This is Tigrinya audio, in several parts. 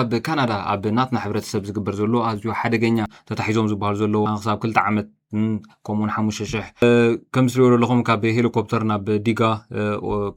ኣብ ካናዳ ኣብ ናትና ሕብረተሰብ ዝግበር ዘሎ ኣዝዩ ሓደገኛ ተታሒዞም ዝበሃሉ ዘለዉ ክሳብ ክልተ ዓመት ከምኡውን ሓሙሽተ ሽሕ ከም ትሪኦ ዘለኹም ካብ ሄሊኮፕተር ናብ ዲጋ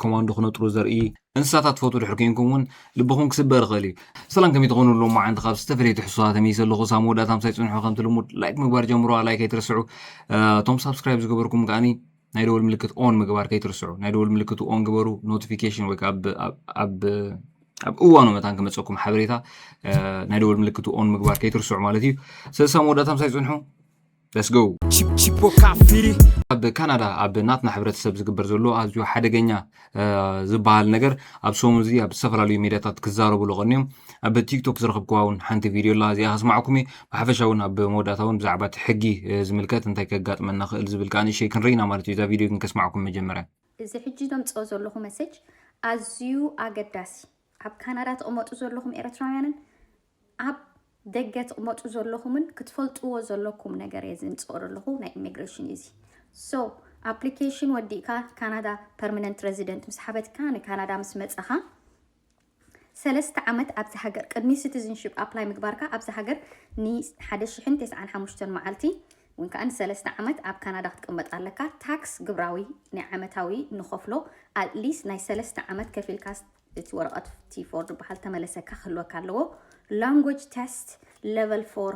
ኮማንዶ ክነጥሩ ዘርኢ እንስሳታት ትፈትዉ ድሕር ኮይንኩም እውን ልብኹም ክስበር ይኽእል እዩ። ሰላም ከመይ ትኾኑ ኣለዉ መዓንቲ ካብ ዝተፈላለዩ ትሕዝቶታት ተመይሰ ኣለኹ ሳብ መወዳእታ ምሳይ ፅንሑ ከምቲ ልሙድ ላይክ ምግባር ጀምሩ ላይክ ኣይትርስዑ። እቶም ሳብስክራይብ ዝገበርኩም ከዓኒ ናይ ደወል ምልክት ኦን ምግባር ከይትርስዑ። ናይ ደወል ምልክቱ ኦን ግበሩ። ኖቲፊኬሽን ወይ ከዓ ኣብ እዋኑ መታን ክመፀኩም ሓበሬታ ናይ ደወል ምልክቱ ኦን ምግባር ከይትርስዑ ማለት እዩ። ስለዚ ሳብ መወዳእታ ምሳይ ፅንሑ። Let's go። ኣብ ካናዳ ኣብ ናትና ሕብረተሰብ ዝግበር ዘሎ ኣዝዩ ሓደገኛ ዝበሃል ነገር ኣብ ሰሙን እዚ ኣብ ዝተፈላለዩ ሜድያታት ክዛረብሉ ቀንዮም። ኣብ ቲክቶክ ዝረኸብክዋ እውን ሓንቲ ቪድዮ ኣላ፣ እዚኣ ከስማዕኩም እየ። ብሓፈሻ እውን ኣብ መወዳእታ እውን ብዛዕባ እቲ ሕጊ ዝምልከት እንታይ ከጋጥመና ክእል ዝብል ከዓ ንእሽተይ ክንርኢና ማለት እዩ። እዛ ቪድዮ ግን ከስማዕኩም መጀመርያ። እዚ ሕጂ ዘምፅኦ ዘለኹ መሰጅ ኣዝዩ ኣገዳሲ ኣብ ካናዳ ትቕመጡ ዘለኹም ኤርትራውያንን ኣብ ደገ ትቕመጡ ዘለኹምን ክትፈልጥዎ ዘለኩም ነገር እየ ዝምፅኦ ዘለኹ ናይ ኢሚግሬሽን እዩ እዚ። So ኣፕሊኬሽን ወዲእካ ካናዳ ፐርማነንት ሬዚደንት ምስ ሓበትካ ንካናዳ ምስ መፀኻ ሰለስተ ዓመት ኣብዚ ሃገር ቅድሚ ሲቲዝንሽፕ ኣፕላይ ምግባርካ ኣብዚ ሃገር ንሓደ ሽሕን ተስዓን ሓሙሽተን መዓልቲ ወይ ከዓ ንሰለስተ ዓመት ኣብ ካናዳ ክትቅመጥ ኣለካ። ታክስ ግብራዊ ናይ ዓመታዊ ንኸፍሎ ኣትሊስት ናይ ሰለስተ ዓመት ከፊልካ እቲ ወረቐት ቲ ፎር ዝበሃል ተመለሰካ ክህልወካ ኣለዎ። ላንጉጅ ቴስት ሌቨል ፎር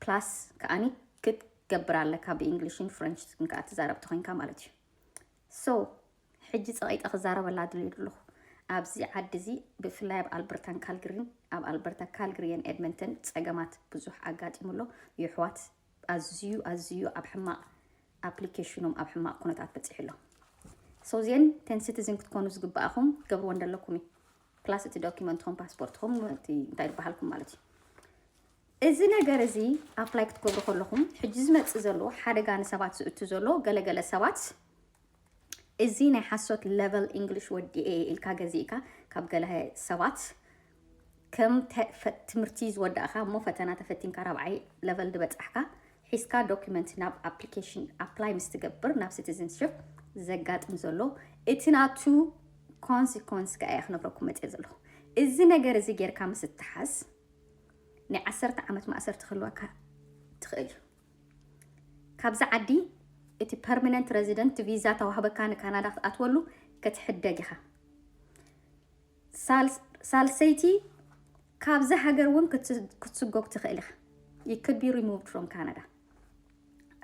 ፕላስ ከዓኒ ክትገብር ኣለካ ብእንግሊሽን ፍረንች ግን ከዓ ትዛረብ ተኮይንካ ማለት እዩ። So ሕጂ ፀቒጠ ክዛረበላ ድልዩ ኣለኹ። ኣብዚ ዓዲ እዚ ብፍላይ ኣብ ኣልበርታን ካልግሪን ኣብ ኣልበርታ ካልግሪየን ኤድመንተን ፀገማት ብዙሕ ኣጋጢሙ ኣሎ። ይሕዋት ኣዝዩ ኣዝዩ ኣብ ሕማቕ ኣፕሊኬሽኖም ኣብ ሕማቕ ኩነታት በፂሑ ኣሎ። So እዚአን ተን ሲቲዝን ክትኮኑ ዝግባኣኹም ገብርዎ እንደለኩም እዩ። ፕላስ እቲ ዶኪመንትኹም ፓስፖርትኹም እቲ እንታይ ዝበሃልኩም ማለት እዩ። እዚ ነገር እዚ ኣፕላይ ክትገብሩ ከለኹም ሕጂ ዝመፅእ ዘሎ ሓደጋ ንሰባት ዝእቱ ዘሎ ገለገለ ሰባት እዚ ናይ ሓሶት ሌቨል ኢንግሊሽ ወዲኤ ኢልካ ገዚእካ ካብ ገለ ሰባት ከም ትምህርቲ ዝወዳእካ እሞ ፈተና ተፈቲንካ ራብዓይ ሌቨል ዝበፃሕካ ሒዝካ ዶኪመንት ናብ ኣፕሊኬሽን ኣፕላይ ምስ ትገብር ናብ ሲቲዝንሽፕ ዘጋጥም ዘሎ እቲ ናቱ ኮንሲኮንስ ከኣ እየ ክነግረኩም መፅእ ዘለኹ። እዚ ነገር እዚ ጌርካ ምስ እትሓዝ ናይ ዓሰርተ ዓመት ማእሰርቲ ክህልወካ ትኽእል እዩ። ካብዚ ዓዲ እቲ ፐርማነንት ሬዚደንት ቪዛ ተዋህበካ ንካናዳ ክትኣትወሉ ክትሕደግ ኢኻ። ሳልሰይቲ ካብዚ ሃገር እውን ክትስጎግ ትኽእል ኢኻ። You could be removed from Canada።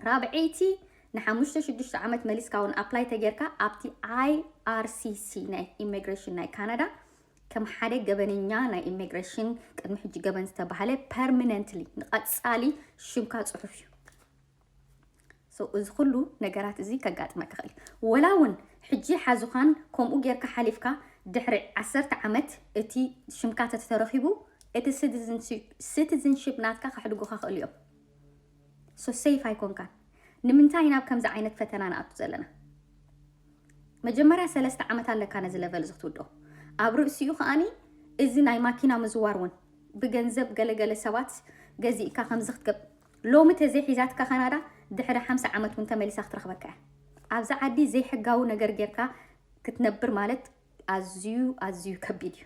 ራብዐይቲ ንሓሙሽተ ሽዱሽተ ዓመት መሊስካ እውን ኣፕላይ ተጌርካ ኣብቲ I R C C ናይ ኢሚግሬሽን ናይ ካናዳ ከም ሓደ ገበነኛ ናይ ኢሚግሬሽን ቅድሚ ሕጂ ገበን ዝተባህለ ፐርማነንትሊ ንቐፃሊ ሽምካ ፅሑፍ እዩ። So እዚ ኩሉ ነገራት እዚ ከጋጥመካ ይኽእል እዩ። ወላ እውን ሕጂ ሓዙኻን ከምኡ ጌርካ ሓሊፍካ ድሕሪ ዓሰርተ ዓመት እቲ ሽምካ ተተረኺቡ እቲ ሲቲዝንሽፕ ናትካ ከሕድጉኻ ክእሉ እዮም። So ሴፍ ኣይኮንካን። ንምንታይ ናብ ከምዚ ዓይነት ፈተና ንኣቱ ዘለና? መጀመርያ ሰለስተ ዓመት ኣለካ ነዚ ለቨል እዚ ክትውድኦ። ኣብ ርእሲኡ ከኣኒ እዚ ናይ ማኪና ምዝዋር እውን ብገንዘብ ገለገለ ሰባት ገዚእካ ከምዚ ክትገብ ሎሚ ተዘይሒዛትካ ካናዳ ድሕሪ ሓምሳ ዓመት እውን ተመሊሳ ክትረኽበካ እያ። ኣብዚ ዓዲ ዘይሕጋዊ ነገር ጌርካ ክትነብር ማለት ኣዝዩ ኣዝዩ ከቢድ እዩ።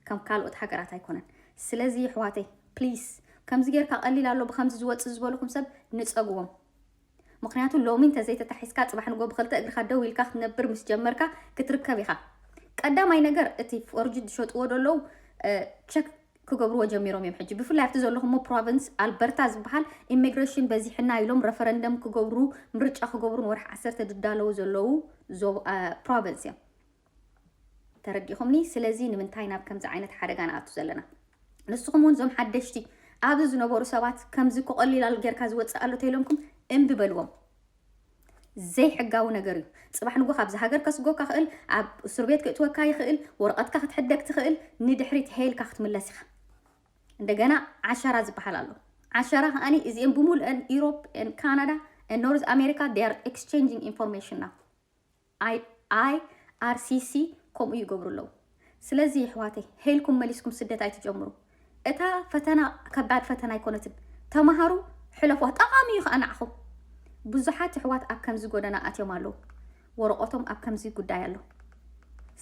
ከም ካልኦት ሃገራት ኣይኮነን። ስለዚ ይሕዋተይ ፕሊስ ከምዚ ጌርካ ቀሊል ኣሎ ብከምዚ ዝወፅእ ዝበልኹም ሰብ ንፀግቦም። ምክንያቱ ሎሚ እንተዘይተታሒዝካ ፅባሕ ንጎ ብክልተ እግርካ ደው ኢልካ ክትነብር ምስ ጀመርካ ክትርከብ ኢኻ። ቀዳማይ ነገር እቲ ፎርጅድ ዝሸጥዎ ደለዉ ቸክ ክገብርዎ ጀሚሮም እዮም። ሕጂ ብፍላይ ኣብቲ ዘለኹሞ ፕሮቪንስ ኣልበርታ ዝበሃል ኢሚግሬሽን በዚሕና ኢሎም ረፈረንደም ክገብሩ ምርጫ ክገብሩ ንወርሒ ዓሰርተ ዝዳለዉ ዘለዉ ፕሮቪንስ እዮም። ተረዲኹምኒ? ስለዚ ንምንታይ ናብ ከምዚ ዓይነት ሓደጋ ንኣቱ ዘለና? ንስኹም እውን እዞም ሓደሽቲ ኣብዚ ዝነበሩ ሰባት ከምዚ ክቐሊል ኣሎ ጌርካ ዝወፅእ ኣሎ ተኢሎምኩም እምቢ በልዎም። ዘይሕጋዊ ነገር እዩ። ፅባሕ ንጎ ካብዚ ሃገር ከስጎካ ክእል ኣብ እስር ቤት ክእትወካ ይኽእል። ወረቐትካ ክትሕደግ ትኽእል። ንድሕሪት ሄልካ ክትምለስ ኢኻ። እንደገና ዓሸራ ዝበሃል ኣሎ። ዓሸራ ከኣኒ እዚኦም ብምሉአን ኢሮፕ ካናዳ ኖርዝ ኣሜሪካ they are exchanging information now። I R C C ከምኡ ይገብሩ ኣለዉ። ስለዚ ይሕዋተይ ሄልኩም መሊስኩም ስደት ኣይትጀምሩ። እታ ፈተና ከባድ ፈተና ኣይኮነትን። ተምሃሩ ሕለፎ ጠቓሚ እዩ ከዓ ንዓኹም። ብዙሓት ኣሕዋት ኣብ ከምዚ ጎደና ኣትዮም ኣለዉ። ወረቐቶም ኣብ ከምዚ ጉዳይ ኣሎ።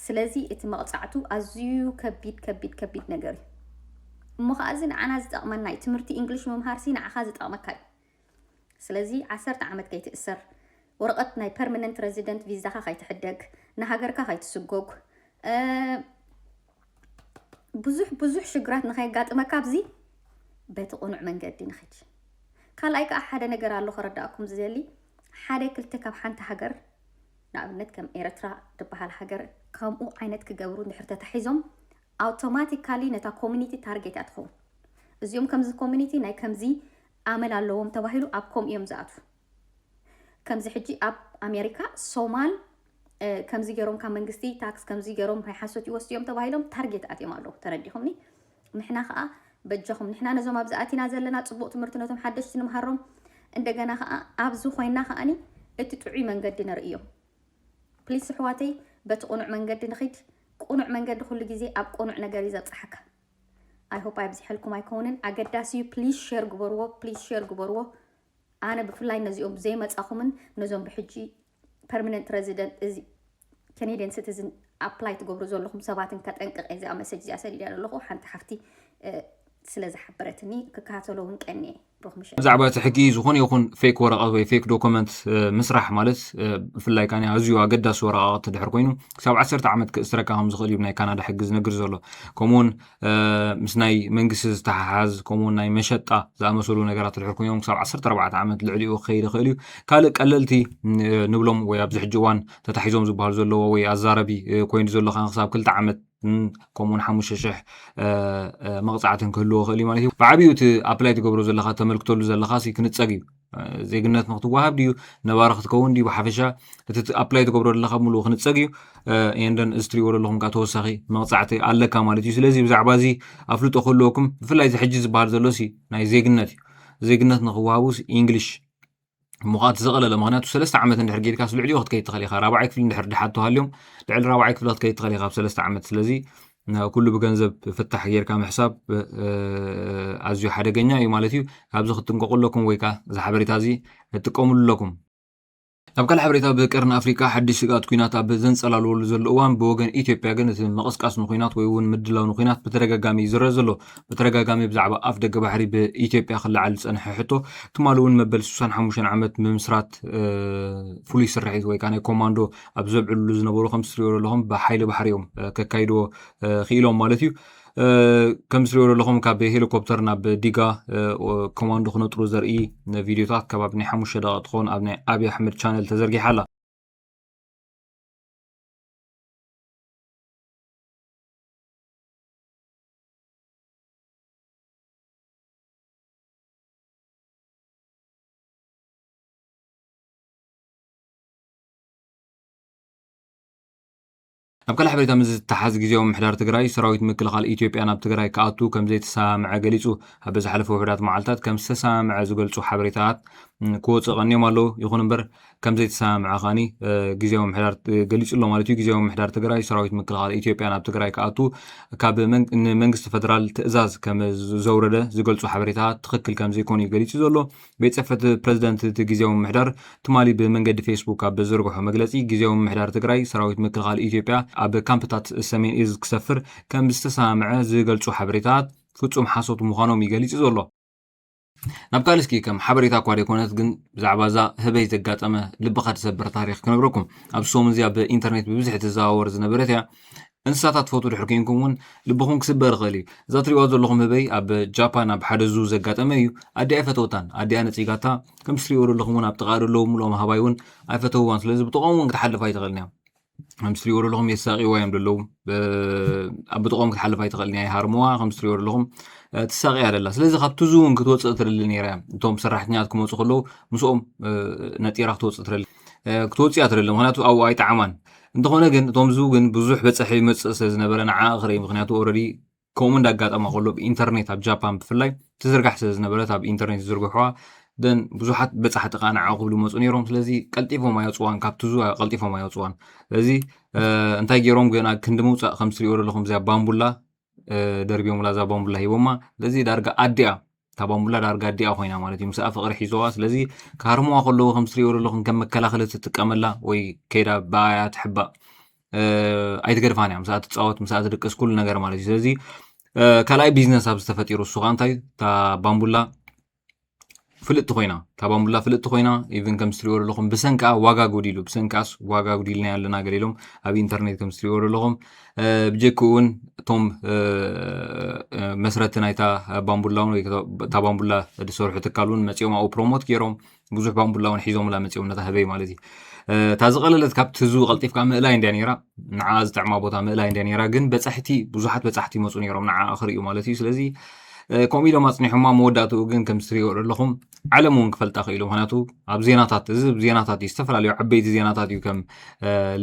ስለዚ እቲ መቕፃዕቱ ኣዝዩ ከቢድ ከቢድ ከቢድ ነገር እዩ። እሞ ከዓ እዚ ንዓና ዝጠቕመና እዩ። ትምህርቲ እንግሊሽ ምምሃር ሲ ንዓኻ ዝጠቕመካ እዩ። ስለዚ ዓሰርተ ዓመት ከይትእሰር፣ ወረቐት ናይ ፐርመነንት ሬዚደንት ቪዛኻ ከይትሕደግ፣ ንሃገርካ ከይትስጎግ፣ እ፣ ብዙሕ ብዙሕ ሽግራት ንኸየጋጥመካ ኣብዚ በቲ ቅኑዕ መንገዲ ንኽድ። ካልኣይ ከዓ ሓደ ነገር ኣሎ ከረዳእኩም ዝደሊ፣ ሓደ ክልተ ካብ ሓንቲ ሃገር፣ ንኣብነት ከም ኤረትራ ትበሃል ሃገር ከምኡ ዓይነት ክገብሩ እንድሕር ተታሒዞም፣ ኣውቶማቲካሊ ነታ ኮሚኒቲ ታርጌት እያ ትኸውን። እዚኦም ከምዚ ኮሚኒቲ ናይ ከምዚ ኣመል ኣለዎም ተባሂሉ ኣብ ኮም እዮም ዝኣትዉ። ከምዚ ሕጂ ኣብ ኣሜሪካ ሶማል፣ እ፣ ከምዚ ገይሮም ካብ መንግስቲ ታክስ ከምዚ ገይሮም ናይ ሓሶት ይወስዱ እዮም ተባሂሎም ታርጌት ኣትዮም ኣለዉ። ተረዲኹምኒ? ንሕና ከዓ በጃኹም፣ ንሕና ነዞም ኣብዚ ኣቲና ዘለና ጽቡቕ ትምህርቲ ነቶም ሓደሽቲ ንምሃሮም፣ እንደገና ከዓ ኣብዚ ኮይና ከዓኒ እቲ ጥዑይ መንገዲ ነርእዮም። ፕሊስ ኣሕዋተይ፣ በቲ ቅኑዕ መንገዲ ንኺድ። ቅኑዕ መንገዲ ኩሉ ግዜ ኣብ ቅኑዕ ነገር እዩ ዘብጽሓካ። ኣይ ሆፕ ኣብዚሐልኩም ኣይከውንን። ኣገዳሲ እዩ። ፕሊስ ሼር ግበርዎ፣ ፕሊስ ሼር ግበርዎ። ኣነ ብፍላይ ነዚኦም ዘይመጻኹምን ነዞም ብሕጂ ፐርመነንት ሬዚደንት እዚ ካናድያን ሲቲዝን ኣፕላይ ትገብሩ ዘለኹም ሰባትን ከጠንቅቕ እየ እዚኣ መሰጅ እዚኣ ሰዲዳ ዘለኹ። ሓንቲ ሓፍቲ፣ እ፣ ስለ ዝሓበረትኒ ክከታተሎ እውን ቀንየ። ብሩኽ ምሸት። ብዛዕባ እቲ ሕጊ ዝኾነ ይኹን ፌክ ወረቐት ወይ ፌክ ዶኩመንት፣ እ፣ ምስራሕ ማለት፣ እ፣ ብፍላይ ካኒ ኣዝዩ ኣገዳሲ ወረቓቕቲ ድሕር ኮይኑ ክሳብ ዓሰርተ ዓመት ክእስረካ ከም ዝኽእል እዩ ናይ ካናዳ ሕጊ ዝነግር ዘሎ። ከምኡውን፣ እ፣ ምስ ናይ መንግስቲ ዝተሓሓዝ፣ ከምኡውን ናይ መሸጣ ዝኣመሰሉ ነገራት ድሕር ኮይኖም ክሳብ ዓሰርተ ኣርባዕተ ዓመት ልዕሊኡ ክኸይድ ይኽእል እዩ። ካልእ ቀለልቲ፣ እ፣ ንብሎም ወይ ኣብዚ ሕጂ እዋን ተታሒዞም ዝበሃሉ ዘለዎ ወይ ኣዛረቢ፣ እ፣ ኮይኑ ዘሎ ከዓ ክሳብ ክልተ ዓመት ን ከምኡውን ሓሙሽተ ሽሕ፣ እ፣ እ፣ መቕጻዕትን ክህልዎ ይኽእል እዩ ማለት እዩ። ብዓብዩ እቲ ኣፕላይ ትገብሮ ዘለኻ፣ ተመልክተሉ ዘለኻ ሲ ክንጸግ እዩ። እ፣ ዜግነት ንክትወሃብ ድዩ፣ ነባሪ ክትከውን ድዩ፣ ብሓፈሻ እቲ ት-፣ ኣፕላይ ትገብሮ ዘለኻ ምሉእ ክንጸግ እዩ። እ፣ ኤንደን እዚ ትሪእዎ ዘለኹም ከዓ ተወሳኺ መቕጻዕቲ ኣለካ ማለት እዩ። ስለዚ ብዛዕባ እዚ ኣፍልጦ ክህልወኩም፣ ብፍላይ እዚ ሕጂ ዝበሃል ዘሎ ሲ ናይ ዜግነት እዩ። ዜግነት ንክወሃቡ ሲ ኢንግሊሽ እሞ ከዓ እቲ ዘቐለለ፣ ምኽንያቱ ሰለስተ ዓመት እንድሕር ጌድካስ ልዕሊኡ ክትከይድ ትኽእል ኢኻ። ራብዓይ ክፍሊ እንድሕር ድሓቶ ሃልዮም፣ ልዕሊ ራብዓይ ክፍሊ ክትከይድ ትኽእል ኢኻ ኣብ ሰለስተ ዓመት። ስለዚ ን-፣ ኩሉ ብገንዘብ ፍታሕ ጌርካ ምሕሳብ፣ እ፣ ኣዝዩ ሓደገኛ እዩ ማለት እዩ። ካብዚ ክትጥንቀቑ ኣለኩም ወይ ከዓ እዚ ሓበሬታ እዚ ክትጥቀሙሉ ኣለኩም። ናብ ካልእ ሓበሬታ፣ ብቀርኒ ኣፍሪቃ ሓድሽ ስግኣት ኲናት ኣብ ዘንጸላልወሉ ዘሎ እዋን፣ ብወገን ኢትዮጵያ ግን እቲ ምቕስቃስ ንኲናት ወይ እውን ምድላው ንኲናት ብተደጋጋሚ ይዝረብ ዘሎ። ብተደጋጋሚ ብዛዕባ ኣፍ ደገ ባሕሪ ብኢትዮጵያ ክለዓል ዝጸንሐ ሕቶ፣ ትማሊ እውን መበል ሽሳን ሓሙሽተን ዓመት ምምስራት፣ እ፣ ፍሉይ ስርሒት ወይ ከዓ ናይ ኮማንዶ ኣብ ዘብዕልሉ ዝነበሩ፣ ከም ትሪእዎ ዘለኹም ብሓይሊ ባሕሪ እዮም፣ እ፣ ከካይድዎ፣ እ፣ ክኢሎም ማለት እዩ። እ፣ ከም ትሪእዎ ዘለኹም ካብ ሄሊኮፕተር ናብ ዲጋ፣ እ፣ ኮማንዶ ክነጥሩ ዘርኢ ቪድዮታት ከባቢ ናይ ሓሙሽተ ደቂቕ ትኸውን ኣብ ናይ ኣብይ ኣሕመድ ቻነል ተዘርጊሓ ኣላ። ኣብ ካልእ ሓበሬታ ምስ ዝተሓዝ፣ ግዝያዊ ምምሕዳር ትግራይ ሰራዊት ምክልኻል ኢትዮጵያ ናብ ትግራይ ክኣቱ ከም ዘይተሰማምዐ ገሊጹ። ኣብ ዝሓለፈ ውሑዳት መዓልታት ከም ዝተሰማምዐ ዝገልጹ ሓበሬታታት፣ ም፣ ክወጽእ ቀንዮም ኣለዉ። ይኹን እምበር ከም ዘይተሰማምዐ ከኣኒ፣ እ፣ ግዝያዊ ምምሕዳር፣ እ፣ ገሊጹ ኣሎ ማለት እዩ። ግዝያዊ ምምሕዳር ትግራይ ሰራዊት ምክልኻል ኢትዮጵያ ናብ ትግራይ ክኣቱ ካብ መን-፣ ንመንግስቲ ፈደራል ትእዛዝ ከም ዘውረደ ዝገልጹ ሓበሬታታት ትኽክል ከም ዘይኮኑ እዩ ገሊጹ ዘሎ። ቤት ጽሕፈት ፕረዚደንት እቲ ግዝያዊ ምምሕዳር ትማሊ ብመንገዲ ፌስቡክ ኣብ ዘርግሖ መግለጺ፣ ግዝያዊ ምምሕዳር ትግራይ ሰራዊት ምክልኻል ኢትዮጵያ ኣብ ካምፕታት ሰሜን እዝ ክሰፍር ከም ዝተሰማምዐ ዝገልጹ ሓበሬታታት ፍጹም ሓሶት ምዃኖም እዩ ገሊጹ ዘሎ። ናብ ካልእ እስኪ፣ ከም ሓበሬታ እኳ ዘይኮነት፣ ግን ብዛዕባ እዛ ህበይ ዘጋጠመ ልብኻ ትሰብር ታሪኽ ክነግረኩም። ኣብ ሰሙን እዚኣ ብኢንተርኔት ብብዝሒ ትዘዋወር ዝነበረት እያ። እንስሳታት ትፈትዉ ድሕር ኮይንኩም እውን ልብኹም ክስበር ይኽእል እዩ። እዛ ትሪእዋ ዘለኹም ህበይ ኣብ ጃፓን ኣብ ሓደ ዙ ዘጋጠመ እዩ። ኣዲኣ ኣይፈተወታን። ኣዲኣ ነጺጋታ። ከም ትሪእዎ ዘለኹም እውን ኣብ ጥቓ ዘለዉ ምሉኦም ኣህባይ እውን ኣይፈተውዋን። ስለዚ ብጥቕኦም እውን ክትሓልፍ ኣይትኽእልን እያ። ከም ትሪእዎ ዘለኹም የሳቕይዋ እዮም ዘለዉ። ብ-፣ ኣብ ብጥቕኦም ክትሓልፍ ኣይትኽእልን እያ። ይሃርምዋ፣ ከም ትሪእዎ ዘለኹም፣ እ፣ ትሳቕያ ደላ። ስለዚ ካብቲ ዙ እውን ክትወጽእ ትደሊ ነይራ እያ። እቶም ሰራሕተኛታት ክመጹ ከለዉ ምስኦም፣ እ፣ ነጢራ ክትወጽእ ትደሊ። እ፣ ክትወጽእ እያ ትደሊ። ምኽንያቱ ኣብኡ ኣይጠዓማን። እንተኾነ ግን እቶም ዙ ግን ብዙሕ በጻሒ ይመጽእ ስለ ዝነበረ ንዓ ክርኢ። ምኽንያቱ ኦልረዲ ከምኡ እንዳጋጠማ ከሎ ብኢንተርኔት ኣብ ጃፓን ብፍላይ ትዝርጋሕ ስለ ዝነበረት ኣብ ኢንተርኔት ዝዝርግሕዋ ደን ብዙሓት በጻሕቲ ከዓ ንዓ ክብሉ መጹ ነይሮም። ስለዚ ቀልጢፎም ኣየውጽዋን፣ ካብቲ ዙ ቀልጢፎም ኣየውጽዋን። ስለዚ፣ እ፣ እንታይ ገይሮም ገና ክንዲ ምውጻእ ከም ትሪእዎ ዘለኹም እዚኣ ባምቡላ፣ እ፣ ደርብዮምላ እዛ ባምቡላ ሂቦማ። ስለዚ ዳርጋ ኣዲኣ፣ እታ ባምቡላ ዳርጋ ኣዲኣ ኮይና ማለት እዩ። ምስኣ ፍቕሪ ሒዞዋ። ስለዚ ክሃርምዋ ከለዉ ከም ትሪእዎ ዘለኹም ከም መከላኸሊ ትጥቀመላ ወይ ከይዳ ብኣያ ትሕባእ። እ፣ ኣይትገድፋን እያ። ምስኣ ትጻወት፣ ምስኣ ትድቅስ፣ ኩሉ ነገር ማለት እዩ። ስለዚ ካልኣይ ቢዝነስ ኣብዚ ተፈጢሩ እሱ ከዓ እንታይ እዩ? እታ ባምቡላ ፍልጥቲ ኮይና እታ ባምቡላ ፍልጥቲ ኮይና ኢቭን ከም ስትሪኦ ዘለኹም ብሰንካ ዋጋ ጎዲሉ ብሰንካስ ዋጋ ጎዲልና ኣለና ገለ ኢሎም ኣብ ኢንተርኔት ከም ስትሪኦ ዘለኹም ብጀክ እውን እቶም መስረቲ ናይታ ባምቡላ እውን እታ ባምቡላ ዝሰርሑ ትካል እውን መፂኦም ኣብኡ ፕሮሞት ገይሮም ብዙሕ ባምቡላ እውን ሒዞምላ መፂኦም ነታ ህበይ ማለት እዩ እታ ዝቐለለት ካብቲ ህዝቢ ቀልጢፍካ ምእላይ እንድያ ነይራ ንዓ ዝጥዕማ ቦታ ምእላይ እንድያ ነይራ ግን በፃሕቲ ብዙሓት በፃሕቲ ይመፁ ነይሮም ንዓ ክርእዩ ማለት እዩ ስለዚ ከምኡ ኢሎም ኣፅኒሖማ መወዳእትኡ ግን ከም ስትሪኦ ዘለኹም ዓለም እውን ክፈልጣ ክኢሉ ምክንያቱ ኣብ ዜናታት እዚ ዜናታት እዩ ዝተፈላለዩ ዓበይቲ ዜናታት እዩ ከም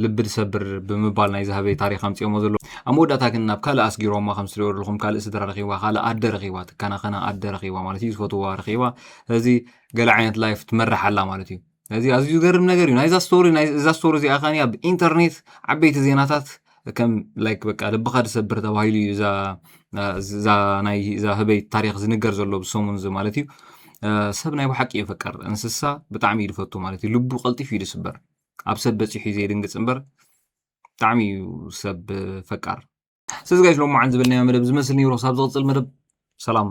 ልቢ ዝሰብር ብምባል ናይ ዝሃበይ ታሪክ ኣምፅኦሞ ዘሎ ኣብ መወዳእታ ግን ናብ ካልእ ኣስጊሮማ ከም ስትሪኦ ዘለኹም ካልእ ስድራ ረኪባ ካልእ ኣደ ረኪባ ትከናኸና ኣደ ረኪባ ማለት እዩ ዝፈትዋ ረኪባ እዚ ገለ ዓይነት ላይፍ ትመርሕ ኣላ ማለት እዩ እዚ ኣዝዩ ዝገርም ነገር እዩ ናይዛ ስቶሪ እዛ ስቶሪ እዚኣ ከኒ ኣብ ኢንተርኔት ዓበይቲ ዜናታት ከም ላይክ በቃ ልብኻ ዝሰብር ተባሂሉ እዩ እዛ ህበይ ታሪክ ዝንገር ዘሎ ብሰሙን እዚ ማለት እዩ ሰብ ናይ ብሓቂ እዩ ፈቀር እንስሳ ብጣዕሚ እዩ ዝፈቱ ማለት እዩ ልቡ ቀልጢፍ እዩ ዝስበር ኣብ ሰብ በፂሑ እዩ ዘይድንግፅ እምበር ብጣዕሚ እዩ ሰብ ፈቃር ስለዚ ጋይስ ሎማዓን ዝብልናዮ መደብ ዝመስል ነይሩ ክሳብ ዝቕፅል መደብ ሰላም